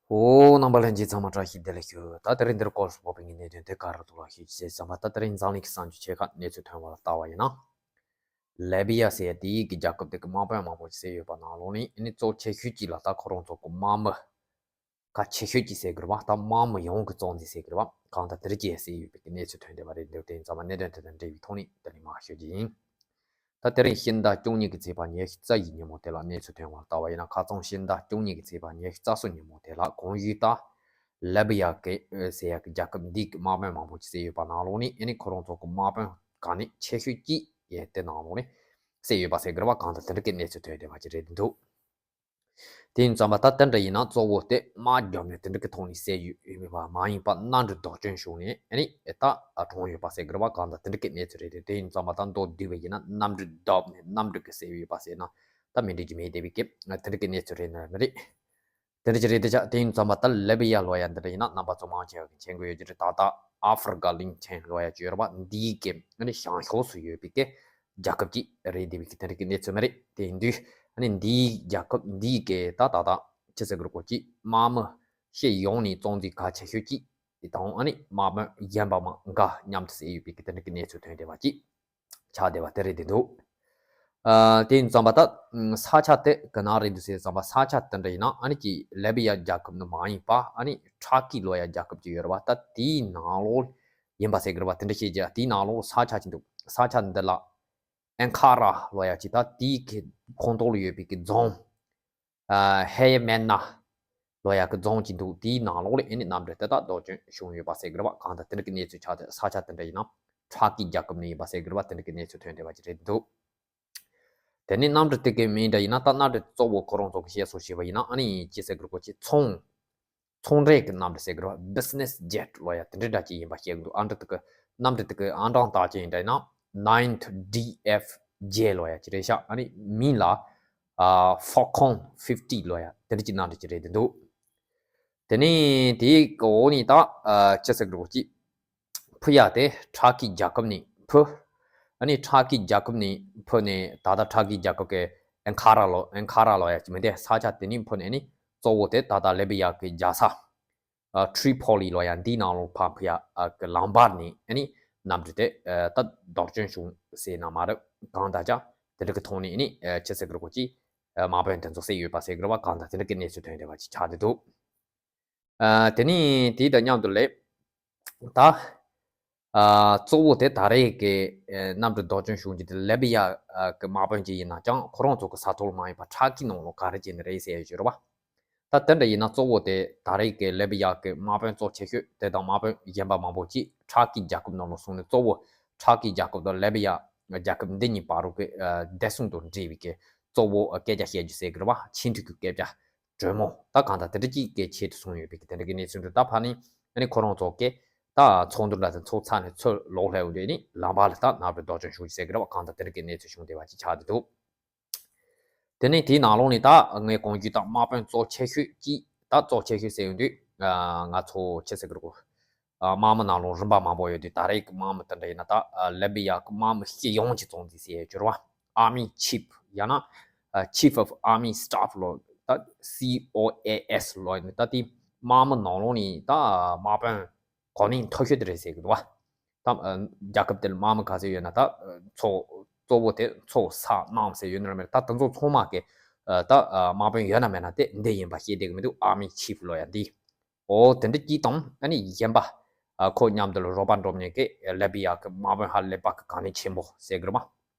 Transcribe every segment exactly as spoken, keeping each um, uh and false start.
ཨོ། རྣམ་པ་ལྷན་རྒྱས་ཚང་མ་བཀྲ་ཤིས་བདེ་ལེགས་ཞུ། ད་དེ་རིང་འདིར་སྐོར་སུ་བབས་པའི་གནད་དོན་དེ་ག་རེ་འདུག་ལ་ཤེས་ཅེས་བསམ་པ། ད་དེ་རིང་འཛམ་གླིང་གི་གསར་འགྱུར་ཆེ་ཁག་གནས་ཚུལ་ཐོན་པ་ལ་ལྟ་བ་ཡིན་ན། ལེ་བི་ཡ་ཟེར་ཡ་དེ་ཡི་གི་རྒྱལ་ཁབ་དེ་གི་དམག་དཔོན་མང་པོ་ཞིག་བསད་ཡོད་པ་ནང་ལོགས་ནས། ཨ་ནི་གཙོ་ཆེ་ཤོས་ཅིག་ལ་ད་ཁོ་རང་ཚོ་གི་དམག་མི་གལ་ཆེ་ཤོས་ཅིག་ཟེར་དགོས་རེད་བ། ད་དམག་མི་ཡོངས་ཀྱི་གཙོ་འཛིན་ཟེར་དགོས་རེད་བ། གང་ལྟར་དེ་རིགས་ཀྱིས་བསད་ཡོད་པའི་གནས་ཚུལ་ཐོན་བསྡད་པ་རེད་འདུག་དེ་ཡིན་ཙང་མ་གནད་དོན་དེ་དང་འབྲེལ་བའི་ཐོག་ནས་དེ་ནས་མར་ཞུ་རྒྱུ་ཡིན། ད་དེ་རིང་ཕྱི་ཟླ་བཅུ་གཉིས་ཀྱི་ཚེས་པ་ཉི་ཤུ་རྩ་བཞིའི་ཉིན་མོ་དེ་ལ་གནས་ཚུལ་ཐོན་པ་ལ་ལྟ་བ་ཡིན་ན། ཁ་རྩང་ཕྱི་ཟླ་བཅུ་གཉིས་ཀྱི་ཚེས་པ་ཉི་ཤུ་རྩ་གསུམ་ཉིན་མོ་དེ་ལ་གོང་ཞུས་ལྟར་ལེ་བི་ཡ་གི་ཟེར་ཡ་གི་རྒྱལ་ཁབ་འདི་གི་དམག་དཔོན་མང་པོ་ཞིག་བསད་ཡོད་པ་ནང་ལོགས་ནས། ཨ་ནི་ཁོ་རང་ཚོ་གི་དམག་དཔོན་གལ་གནད་ཆེ་ཤོས་ཅིག་ཡང་དེ་ནང་ལོགས་ནས་བསད་ཡོད་པ་ཟེར་དགོས་རེད་བ། གང་ལྟར་དེ་འདྲ་གི་གནས་ཚུལ་ཐོན་བསྡད་པ་ཅིག་རེད་འདུག་དེ་ཡིན་ཙང་མ་ད་དེ་འདྲ་ཡིན་ན་གཙོ་བོ་དེ་དམག་བརྒྱབ་ནས་དེ་འདྲ་གི་ཐོག་ནས་བསད་ཡོད་པ་མ་ཡིན་པ། གནམ་གྲུ་བདག་སྐྱོང་བྱུང་ནས་ཨ་ནི་ད་གྲོངས་ཡོད་པ་ཟེར་དགོས་རེད་བ། གང་ལྟར་དེ་འདྲ་གི་གནས་ཚུལ་རེད་དེ། དེ་ཡིན་ཙང་མ་ད་མདོར་བསྡུས་པ་ཡིན་ན་གནམ་གྲུ་བརྡབས་ནས་གནམ་གྲུ་གིས་བསད་ཡོད་པ་ཟེར་ན་ད་མི་འགྲིག་རྒྱུ་མེད་བསྡད་པའི་སྐབས། དེ་འདྲ་གི་གནས་ཚུལ་རེད་ན་མི་རེད། དེ་འདྲ་ཅིག་རེད་དེ། ཆ་དེ་ཡིན་ཙང་མ་ད་ལེ་བི་ཡ་ལབ་ཡ་འདི་འདྲ་ཡིན་ན་རྣམ་པ་ཚོ་མང་ཆེ་བ་གིས་མཁྱེན་གྱི་ཡོད་ཀྱི་རེད། ད་ལྟ་ཨ་ཧྥེ་རི་ཀ་གླིང་ཆེན་ལབ་ཡ་ཅིག་ཡོད་རེད་བ། འདིའི་གི་ཨ་ནི་བྱང་ཕྱོགས་སུ་ཡོད་པའི་གི་རྒྱལ་ཁབ་ཅིག་རེད་བསྡད་པའི་གི་དེ་འདྲ་གི་གནས་ཚུལ་མ་རེད། དེ་ཡིན་དུས་ཨ་ནི་འདིའི་རྒྱལ་ཁབ་འདིའི་གི་ད་ད་ད་ཅི་ཟེར་དགོས་རེད། ཁོ་ཅིག་དམག་མི་སྤྱི་ཡོངས་ནས་གཙོ་འཛིན་གལ་ཆེ་ཤོས་ཅིག་དང་། ཨ་ནི་དམག་དཔོན་གཞན་པ་མང་འགའ་མཉམ་དུ་བསད་ཡོད་པའི་གི་དེ་འདྲ་གི་གནས་ཚུལ་ཐོན་བསྡད་པ་ཅིག་ཆགས་བསྡད་པ་དེ་རེད་བསྡད་འདུག་ཨ། དེ་ཡིན་ཙང་མ་ད་ས་ཆ་དེ་ག་ན་རེད་འདུག་ཟེར་ཙང་མ། ས་ཆ་དེ་འདྲ་ཡིན་ན་ཨ་ནི་ཅིག་ལེ་བི་ཡ་རྒྱལ་ཁབ་ནི་མ་ཡིན་པ། ཨ་ནི་ཊར་ཀི་ལབ་ཡ་རྒྱལ་ཁབ་ཅིག་ཡོད་རེད་བ། ད་དེའི་ནང་ལོགས་ཡིན་པ་ཟེར་གི་རེད་བ། དེ་འདྲ་བཤད་རྒྱུ། དེའི་ནང་ལོགས་ས་ཆ་ཅིག་འདུག་ས་ཆ་འདི་ལ་ཨན་ཁ་ར་ལབ་ཡ་ཅིག་ད་དེའི་གི་ཁོངས་གཏོགས་ལ་ཡོད་པའི་གི་རྫོང་། ཨ། ཧེ་མེ་ན་ལབ་ཡ་གི་རྫོང་ཅིག་འདུག་དེའི་ནང་ལོགས་ལ་ཨ་ནི་གནམ་གྲུ་དེ་དག་བདག་སྐྱོང་བྱུང་ཡོད་པ་ཟེར་གི་རེད་བ། གང་ལྟར་དེ་འདྲ་གི་གནས་ཚུལ་ཆགས་ཏེ། ས་ཆ་དེ་འདྲ་ཡིན་ན་ཊར་ཀི་རྒྱལ་ཁབ་ནས་ཡིན་པ་ཟེར་གི་རེད་བ། དེ་འདྲ་གི་གནས་ཚུལ་ཐོན་བསྡད་པ་ཅིག་རེད་འདུག་དེ་ནས་གནམ་གྲུ་དེ་གི་མིང་འདྲ་ཡིན་ན། ད་གནམ་གྲུ་གཙོ་བོ་ཁོ་རང་ཚོ་གི་བཤད་སྲོལ་བྱས་པ་ཡིན་ན་ཨ་ནི་ཅི་ཟེར་གི་རེད། ཁོ་ཅིག་ཚོང་ཚོང་འབྲེལ་གྱི་གནམ་གྲུ་ཟེར་གི་རེད་བ། བི་ཛི་ནེ་སི་ཇེ་ཊི་ལབ་ཡ་དེ་འདྲ་འདྲ་ཅིག་ཡིན་པ་བཤད་གི་འདུག་ཨ། འདྲ་དེ་གི་གནམ་གྲུ་དེ་གི་ཨང་གྲངས་བཏགས་ཅིག་ཡིན་འདྲ་ཡིན་ན་ནའིན་ཐི་ཌི་ཨེཕ་ཇེ་ལབ་ཡ་ཅིག་རེད་ཤག་ཨ་ནི་མིང་ལ་ཨ་ཧྥོལ་ཀོན་ཕིབ་ཊི་ལབ་ཡ་དེ་འདྲ་ཅིག་གནམ་གྲུ་ཅིག་རེད་བསྡད་འདུག་དེ་ནས་དེའི་གི་འོག་ནས་ད་ཨ་ཅི་ཟེར་གི་རེད། ཁོ་ཅིག་ཕུད་ཡ་དེ་ཊར་ཀི་རྒྱལ་ཁབ་ནས་ཕུད། ཨ་ནི་ཊར་ཀི་རྒྱལ་ཁབ་ནས་ཕུད་ནས་ད་ལྟ་ཊར་ཀི་རྒྱལ་ཁབ་ཀྱི་ཨན་ཁ་ར་ལབ། ཨན་ཁ་ར་ལབ་ཡ་ཅིག་མི་འདུག་ས་ཆ་དེ་ནས་ཕུད་ནས་ཨ་ནི་གཙོ་བོ་དེ་ད་ལྟ་ལེ་བི་ཡ་གི་རྒྱལ་ས་ཨ་ཊི་རི་པོ་ལི་ལབ་ཡ་འདིའི་ནང་ལོགས་ཕར་ཕུད་ཡ་ཨ་གི་ལམ་བར་ནས་ཨ་ནི་གནམ་གྲུ་དེ་ཨ་ད་བདག་སྐྱོང་བྱུང་ཟེར་ན་མ་རེད། གང་ལྟར་ཀྱང་དེ་འདྲ་གི་ཐོག་ནས་ཨ་ནི་ཨ་ཅི་ཟེར་གི་རེད། ཁོ་ཅིག་ཨ་དམག་དཔོན་དེ་ཚོ་བསད་ཡོད་པ་ཟེར་གི་རེད་བ། གང་ལྟར་དེ་འདྲ་གི་གནས་ཚུལ་ཐོན་བསྡད་པ་ཅིག་ཆགས་བསྡད་འདུག་ཨ། དེ་ནས་དེ་དང་མཉམ་དུ་ལས་ད་ཨ་གཙོ་བོ་དེ་ད་རེས་ཀྱི་ཨ་གནམ་གྲུ་བདག་སྐྱོང་བྱུང་རྒྱུ་དེ་ལེ་བི་ཡ་ཨ་གི་དམག་དཔོན་ཅིག་ཡིན་ན་ཀྱང་ཁོ་རང་ཚོ་གི་ས་ཐོག་ལ་མ་ཡིན་པ་ཊར་ཀི་ནང་ལོགས་ག་རེ་བྱས་ནས་རེད་ཟེར་ཡ་ཅིག་ཡོད་རེད་བ། ད་དེ་འདྲ་ཡིན་ན་གཙོ་བོ་དེ་ད་རེས་ཀྱི་ལེ་བི་ཡ་གི་དམག་དཔོན་གཙོ་ཆེ་ཤོས་དེ་དང་དམག་དཔོན་གཞན་པ་མང་པོ་ཅིག་ཊར་ཀི་རྒྱལ་ཁབ་ནང་ལོགས་སོང་ནས། གཙོ་བོ་ཊར་ཀི་རྒྱལ་ཁབ་དང་ལེ་བི་ཡ་རྒྱལ་ཁབ་འདི་གཉིས་བར་དུ་གི་ཨ་བདེ་སྲུང་དང་འབྲེལ་བའི་གི་གཙོ་བོ་སྐད་ཆ་བཤད་རྒྱུ་ཟེར་གི་རེད་བ། ཆིངས་འགྲིག་གི་སྐད་ཆ་གྲོས་མོལ་ད་གང་ལྟར་དེ་འདྲ་ཅིག་གི་ཆེད་དུ་སོང་ཡོད་པའི་གི་དེ་འདྲ་གི་གནས་ཚུལ་འདུག་ད་ཕར་ནས་ཨ་ནི་ཁོ་རང་ཚོ་གི་ད་ཚོགས་འདུ་འདྲ་དེ་ཚོགས་ཚར་ནས་ཚུར་ལོག་སླེབས་ཡོང་དུས་ཨ་ནི་ལམ་བར་ལ་ད་གནམ་གྲུ་བདག་སྐྱོང་བྱུང་ཟེར་གི་རེད་བ། གང་ལྟར་དེ་འདྲ་གི་གནས་ཚུལ་བྱུང་བསྡད་པ་ཅིག་ཆགས་བསྡད་འདུག་དེ་ནས་དེའི་ནང་ལོགས་ནས་ད་ངས་གོང་ཞུས་ལྟར་དམག་དཔོན་གཙོ་ཆེ་ཤོས་ཅིག་ད་གཙོ་ཆེ་ཤོས་ཟེར་ཡོང་དུས་ཨ་ང་ཚོ་ཅི་ཟེར་གི་རེད། ཨ་དམག་མི་ནང་ལོགས་རིམ་པ་མང་པོ་ཡོད་དུས། ད་རེས་ཀྱི་དམག་མི་དེ་འདྲ་ཡིན་ན་ད་ཨ་ལེ་བི་ཡ་གི་དམག་མི་སྤྱི་ཡོངས་ཀྱི་གཙོ་འཛིན་ཟེར་ཡ་ཅིག་ཡོད་རེད་བ། Army Chief ཡང་ན་ཨ་Chief of Army Staff ལབ། ད་སི་ཨོ་ཨེ་ཨེས་ལབ་ཡིན་ད་དེ་དམག་མི་ནང་ལོགས་ནས་ད་དམག་དཔོན་གོ་གནས་མཐོ་ཤོས་དེ་རེད་ཟེར་གི་འདུག་བ། ད་ཨ་རྒྱལ་ཁབ་དེ་ལ་དམག་མི་ག་ཚོད་ཡོད་ན་ད་ཨ་ཚོ་གཙོ་བོ་དེ་ཚོ་ས་གནམ་ཟེར་ཡོད་ན་མེད་ན། ད་དེ་ཚོ་ཚང་མ་གི་ཨ་ད་ཨ་དམག་དཔོན་ཡོད་ན་མེད་ན་དེ་འདི་ཡིན་པ་ཤེས་བསྡད་གི་མི་འདུག Army Chief ལབ་ཡ་འདི། ཨོ་དེ་འདྲ་ཅིག་དང་ཨ་ནི་གཞན་པ་ཨ་ཁོ་མཉམ་དུ་ལ་རོགས་པ་འགྲོ་མཁན་གི་ལེ་བི་ཡ་གི་དམག་དཔོན་ཧ་ལས་པ་གི་གོ་གནས་ཆེན་པོ་ཟེར་གི་རེད་བ།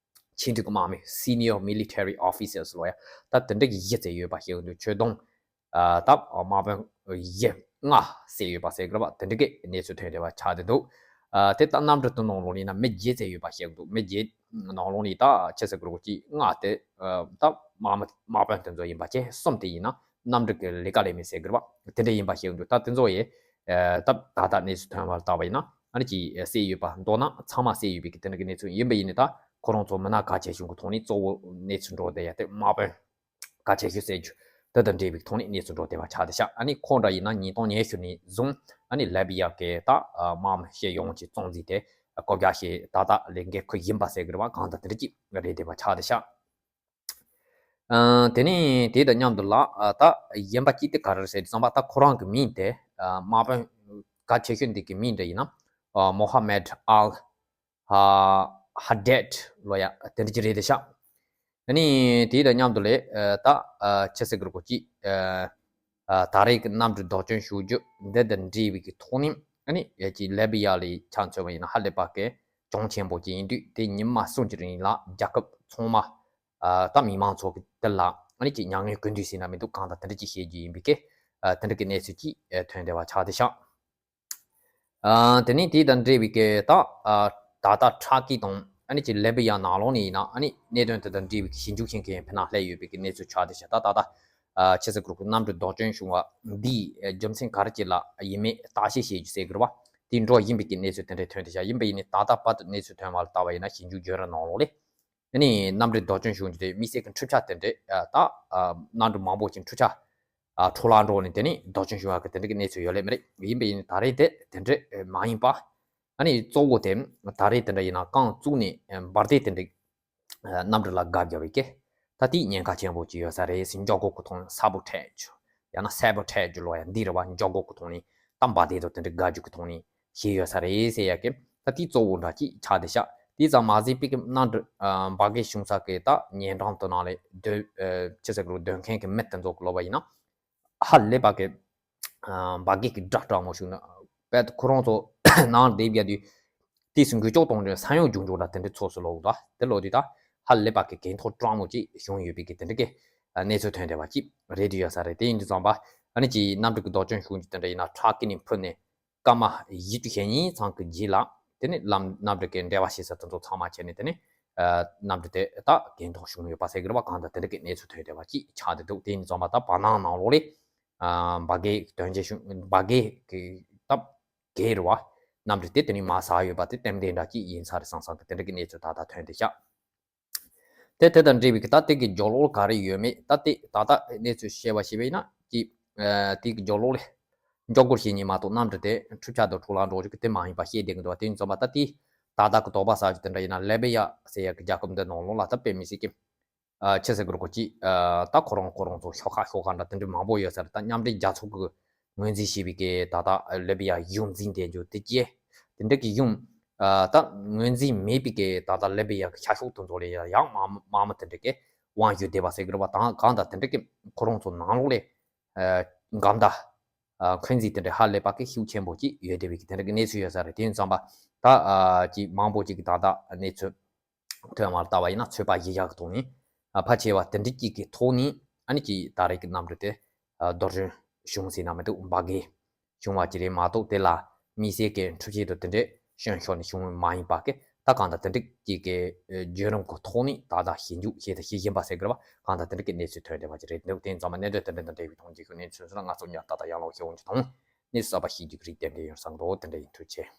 ཆིངས་འགྲིག་གི་དམག་མི། Senior Military Officers ལབ་ཡ་ད་དེ་འདྲ་གི་བཞི་ཙམ་ཡོད་པ་ཤེས་གི་འདུག་ཆོས་དོན་ཨ་ད་དམག་དཔོན་བཞི་ལྔ་ཟེར་ཡོད་པ་ཟེར་གི་རེད་བ། དེ་འདྲ་གི་གནས་ཚུལ་ཐོན་བསྡད་པ་ཆགས་བསྡད་འདུག་ཨ་དེ་ད་གནམ་གྲུ་དེ་ནང་ལོགས་ནས་ན་མི་བརྒྱད་ཙམ་ཡོད་པ་ཤེས་གི་འདུག་མི་བརྒྱད་ནང་ལོགས་ནས་ད་ཅི་ཟེར་གི་རེད། གཅིག་ལྔ་དེ་ཨ་ད་དམག་མི་དམག་དཔོན་དེ་ཚོ་ཡིན་པ་བྱས། གསུམ་དེ་ཡིན་ན་གནམ་གྲུ་གི་ལས་ཀ་ལས་མི་ཟེར་གི་རེད་བ། དེ་འདྲ་ཡིན་པ་ཤེས་གི་འདུག་ད་དེ་ཚོ་ཡི་ཨ་ད་ད་ལྟ་གནས་ཚུལ་ཐོན་པ་ལ་བལྟས་པ་ཡིན་ན་ཨ་ནི་ཅིག་བསད་ཡོད་པ། མདོར་ན་ཚང་མ་བསད་ཡོད་པའི་གི་དེ་འདྲ་གི་གནས་ཚུལ་ཡིན་པ་ཡིན་ནའི་ད་ཁོ་རང་ཚོ་མི་སྣ་གལ་ཆེ་ཤོས་ཀྱི་ཐོག་ནས་གཙོ་བོ་གནས་ཚུལ་འགྲོ་བསྡད་ཡ་དེ་དམག་དཔོན་གལ་ཆེ་ཤོས་ཟེར་རྒྱུ་དེ་དང་འབྲེལ་བའི་ཐོག་ནས་གནས་ཚུལ་འགྲོ་བསྡད་པ་ཆགས་བསྡད་ཤག་ཨ་ནི་ཁོང་འདྲ་ཡིན་ན་ཉིས་སྟོང་ཉི་ཤུ་ནས་བཟུང་ཨ་ནི་ལེ་བི་ཡ་གི་ད་དམག་མི་སྤྱི་ཡོངས་ཀྱི་གཙོ་འཛིན་དེ་བསྐོ་བཞག་བྱས་ད་ལྟ་ལས་འགན་ཁུར་བཞིན་པ་ཟེར་གི་རེད་བ། གང་ལྟར་དེ་འདྲ་ཅིག་རེད་བསྡད་པ་ཆགས་བསྡད་ཤག་ཨ། དེ་ནས་དེ་དང་མཉམ་དུ་ལ་ཨ་ད་གཞན་པ་གཅིག་དེ་ག་རེ་རེད་ཟེར་དུས་ཙམ་པ། ད་ཁོ་རང་གི་མིང་དེ་ཨ་དམག་དཔོན་གལ་ཆེ་ཤོས་འདི་གི་མིང་དེ་ཡིན་ན་ཨ་མོ་ཧ་མེད་ཨལ་ཧ་ཧ་ཌེད་ལོ་ཡ་དེ་འདྲ་ཅིག་རེད་དེ་ཤག་ཨ་ནི་དེ་དང་མཉམ་དུ་ལས་ཨ་ད་ཨ་ཆི་ཟེར་དགོས་རེད། ཅིག་ཨ་ཨ་ད་རེས་ཀྱི་གནམ་གྲུ་བཟློག་སྐྱོན་བྱུང་རྒྱུ་འདི་དང་འབྲེལ་བའི་གི་ཐོག་ནས། ཨ་ནི་ཡ་ཅིག་ལི་བི་ཡ་ལ་ཆ་མཚོན་པ་ཡིན་ན་ཧ་ལས་པ་གི་གྱོང་ཆེན་པོ་ཅིག་ཡིན་དུས། དེ་ཉི་མ་གསུམ་གྱི་རིང་ལ་རྒྱལ་ཁབ་ཚང་མ་ཨ་ད་མི་མང་ཚོ་གི་དེ་ལ་ཨ་ནི་ཅིག་མྱ་ངན་གུས་འདུད་ཟེར་ན་མི་འདུག་གང་ལྟར་དེ་འདྲ་ཅིག་བྱེད་རྒྱུ་ཡིན་པའི་གི་ཨ་དེ་འདྲ་གི་གནས་ཚུལ་ཅིག་ཨ་ཐོན་བསྡད་པ་ཆགས་བསྡད་ཤག་ཨ་དེ་ནས་དེ་དང་འབྲེལ་བའི་གི་ད་ཨ་ད་ལྟ་ཊར་ཀི་དང་ཨ་ནི་ཅིག་ལི་བི་ཡ་ནང་ལོགས་ནས་ཡིན་ན་ཨ་ནི་གནད་དོན་དེ་དང་འབྲེལ་བའི་གི་ཞིབ་འཇུག་བྱེད་མཁན་ཕི་ནང་སླེབས་ཡོད་པའི་གི་གནས་ཚུལ་ཆགས་བསྡད་ཤག་ད་ད་ལྟ་ཨ་ཆི་ཟེར་དགོས་རེད། གནམ་གྲུ་བཟློག་སྐྱོན་བྱུང་བ་འདིའི་ཨ་རྒྱུ་མཚན་ག་རེ་ཅིག་ལ་ཡིན་མིན་བརྟག་དཔྱད་བྱེད་རྒྱུ་ཟེར་དགོས་རེད་པ། དེ་འགྲོ་བཞིན་པའི་གི་གནས་ཚུལ་དེ་འདྲ་ཐོན་བསྡད་ཤག་ཡིན་པ་ཡིན་ནའི་ད་ལྟ་བར་དུ་གནས་ཚུལ་ཐོན་པ་ལ་བལྟས་པ་ཡིན་ན་ཞིབ་འཇུག་བརྒྱུད་རིམ་ནང་ལོགས་ལས། ཨ་ནི་གནམ་གྲུ་བཟློག་སྐྱོན་བྱུང་རྒྱུ་དེ་དམིགས་བསལ་གྱི་འཕྲུལ་ཆས་དེ་འདྲས་ཨ་ད་ཨ་གནམ་གྲུ་མང་པོ་ཞིག་འཕྲུལ་ཆས་ཨ་འཕྲོ་བརླག་འགྲོ་ནས་དེ་ནས་བཟློག་སྐྱོན་བྱུང་བ་གི་དེ་འདྲ་གི་གནས་ཚུལ་ཡོད་ལེ་མ་རེད། ཡིན་པ་ཡིན་ནའི་ད་རེས་དེ་དེ་འདྲས་མ་ཡིན་པ། ཨ་ནི་གཙོ་བོ་དེ་ད་རེས་དེ་འདྲ་ཡིན་ན་རྐང་བཙུགས་ནས་ཨ་འབར་མདེལ་དེ་འདྲས་ཨ་གནམ་གྲུ་ལ་བརྒལ་བརྒྱབ་པའི་གི་ད་དེ་ཉེན་ཁ་ཆེན་པོ་ཅིག་ཡོད་ས་རེད་ཟེར། འཇོག་སྒོ་གི་ཐོག་ནས་སཱ་བོ་ཊེཇ་ཡང་ན་སེ་བོ་ཊེཇ་ལོ་ཡ་འདི་རེད་པ། འཇོག་སྒོ་གི་ཐོག་ནས་ད་འབར་མདེལ་དང་དེ་འདྲ་བརྒལ་རྒྱུ་གི་ཐོག་ནས་བྱས་ཡོད་ས་རེད་ཟེར་ཡ་གི་ད་དེ་གཙོ་བོ་འདྲ་ཅིག་ཆགས་བསྡད་ཤག་དེ་ཙམ་མ་ཟད་པའི་གི་གནམ་གྲུ་ཨ་འབར་གས་བྱུང་ས་གི་ད་ཉེ་འགྲམ་དུ་ནང་ལས་སྡོད་ཨ་ཆི་ཟེར་དགོས་རེད། སྡོད་མཁན་གི་མི་དེ་ཚོ་གི་ལབ་པ་ཡིན་ན་ཧ་ལས་པ་གི་ཨ་འབར་གས་ཀྱི་སྒྲ་གྲག་མོ་བྱུང་ན་དཔེ་ཁོ་རང་ཚོ་ནང་སྡོད་བསྡད་དུས་དེ་ཚོ་འགུལ་སྐྱོད་གཏོང་དུས་ས་ཡོམ་འབྱུང་འགྱུར་ལ་དེ་འདྲའི་ཚོགས་སུ་ལོག་འདུག་དེ་ལོག་དུས་ད་ཧ་ལས་པ་གི་གད་འཐོར་སྤྲང་མོ་ཅིག་བྱུང་ཡོད་པའི་གི་དེ་འདྲ་གི་གནས་ཚུལ་ཐོན་བསྡད་པ་ཅིག་རེད་དུ་ཡོད་ས་རེད། དེ་ཡིན་དུས་ཙམ་པ་ཨ་ནི་ཅིག་གནམ་གྲུ་གི་བཟློག་སྐྱོན་བྱུང་རྒྱུ་དེ་འདྲ་ཡིན་ན་ཊར་ཀི་ནས་འཕུར་ནས་སྐར་མ་བཞི་བཅུ་ཞེ་གཉིས་ཙམ་གྱི་རྗེས་ལ་དེ་ནས་ལམ་གནམ་གྲུ་གི་འབྲེལ་བ་བྱེད་ས་དེ་ཚོ་ཚང་མ་བྱས་ནས་དེ་ནས་ཨ་གནམ་གྲུ་དེ་ད་གད་འཐོར་བྱུང་ཡོད་པ་ཟེར་གི་རེད་པ། གང་ལྟར་དེ་འདྲ་གི་གནས་ཚུལ་ཐོན་བསྡད་པ་ཅིག་ཆགས་བསྡད་འདུག་དེ་ཡིན་དུས་ཙམ་པ་ད་བར་སྣང་ནང་ལོགས་ལས་ཨ་འབར་གས་དོན་རྐྱེན་བྱུང་འབར་གས་ཀྱི་སྟབས་གས་རེད་པ། གནམ་གྲུ་དེ་དེ་ནས་མར་ཟག་ཡོད་པ་དེ་གཏན་གཏན་འདྲ་ཅིག་ཡིན་ས་རེད་བསམ་བསམ་གི་དེ་འདྲ་གི་གནས་ཚུལ་ད་ལྟ་ཐོན་བསྡད་ཤག་དེ་དེ་དང་འབྲེལ་བའི་གི་ད་དེ་གི་རྒྱབ་ལོགས་ག་རེ་ཡོད་མེད་ད་དེ་ད་ལྟ་གནས་ཚུལ་བཤད་པ་ཞིག་བྱས་ན་ཅིག་ཨ་དེ་གི་རྒྱབ་ལོགས་ལས་མགྱོགས་སྒོར་བྱེད་མཁན་མ་གཏོགས་གནམ་གྲུ་དེ་འཕྲུལ་ཆས་དང་འཕྲོ་བརླག་འགྲོ་རྒྱུ་གི་དེ་མ་ཡིན་པ་བཤད་བསྡད་ཀྱི་འདུག་དེ་ཡིན་དུས་ཙམ་པ་ད་དེ་ད་ལྟ་གི་དོགས་པ་ཟ་རྒྱུ་དེ་འདྲ་ཡིན་ན་ལི་བི་ཡ་ཟེར་ཡ་གི་རྒྱལ་ཁབ་འདི་ནང་ལོགས་ལ་ད་དཔེ་མི་སྲིད་ཀྱི་ཨ་ཆི་ཟེར་དགོས་རེད། ཁོ་ཅིག་ཨ་ད་ཁོ་རང་ཁོ་རང་ཚོ་ཤོག་ཁག་ཤོག་ཁག་འདྲ་དེ་འདྲ་མང་པོ་ཡོད་ས་རེད། ད་མཉམ་འབྲེལ་རྒྱལ་ཚོགས་ཀྱི་ངོས་འཛིན་བྱས་པའི་གི་ད་ལྟ་ལི་བི་ཡ་གཞུང་འཛིན་དེ་འཇོག་དེ་སྐྱེ་དེ་འདྲ་གི་གཞུང་ཨ་ད་ངོས་འཛིན་མེད་པའི་གི་ད་ལྟ་ལི་བི་ཡ་གི་ཤར་ཕྱོགས་དེ་ཚོ་ལ་ཡང་དམག་དམག་མི་དེ་འདྲ་གི་དབང་བསྒྱུར་བསྡད་པ་ཟེར་གི་རེད་པ། ད་གང་ལྟར་དེ་འདྲ་གི་ཁོ་རང་ཚོ་ནང་ལོགས་ལས་ཨ་འགལ་ཟླ་ཨ་འཁོན་འཛིན་དེ་འདྲ་ཧ་ལས་པ་གི་ཤུགས་ཆེན་པོ་ཅིག་ཡོད་བསྡད་པའི་གི་དེ་འདྲ་གི་གནས་ཚུལ་ཡོད་ས་རེད། དེ་ཡིན་དུས་ཙམ་པ་ད་ཨ་ཅིག་མང་པོ་ཅིག་གི་ད་ལྟ་གནས་ཚུལ་ཐོན་པ་ལ་བལྟས་པ་ཡིན་ན་ཚོད་དཔག་བྱེད་ཡག་གི་ཐོག་ནས་ཨ་ཕལ་ཆེ་བ་དེ་འདྲ་ཅིག་གི་ཐོག་ནས་ཨ་ནི་ཅིག་ད་རེས་ཀྱི་གནམ་གྲུ་དེ་ཨ་བཟློག་སྐྱོན་བྱུང་ཟེར་ན་མི་འདུག་འབར་གས་བྱུང་བ་ཅིག་རེད་མ་གཏོགས་དེ་ལ་དམིགས་བསལ་གྱི་འཕྲུལ་ཆས་དང་དེ་འདྲས་སྐྱོན་ཤོར་ནས་བྱུང་བ་མ་ཡིན་པ་གི་ད་གང་ལྟར་དེ་འདྲ་ཅིག་གི་ཨ་བརྒྱུད་རིམ་གྱི་ཐོག་ནས་ད་ལྟ་ཞིབ་འཇུག་བྱས་ཏེ་ཤེས་བཞིན་པ་ཟེར་གི་རེད་པ། གང་ལྟར་དེ་འདྲ་གི་གནས་ཚུལ་ཐོན་བསྡད་པ་ཅིག་རེད་འདུག་དེ་ཡིན་ཙང་མ་གནད་དོན་དེ་འདྲ་དང་འབྲེལ་བའི་ཐོག་མཇལ་ཁུལ་གནས་ཚུལ་སོགས་ལ་ང་ཚོ་ཉར་ཏག་ཏག་ཡང་ལོག་ཤེས་འོང་རྒྱུ་དང་། གནས་ཚུལ་གསར་པ་ཤེས་རྒྱུ་གི་རིགས་ཏན་ཏན་ཡོང་བསམ་གི་འདུག་དེ་འདྲ་ཡིན། ཐུགས་རྗེ་ཆེ།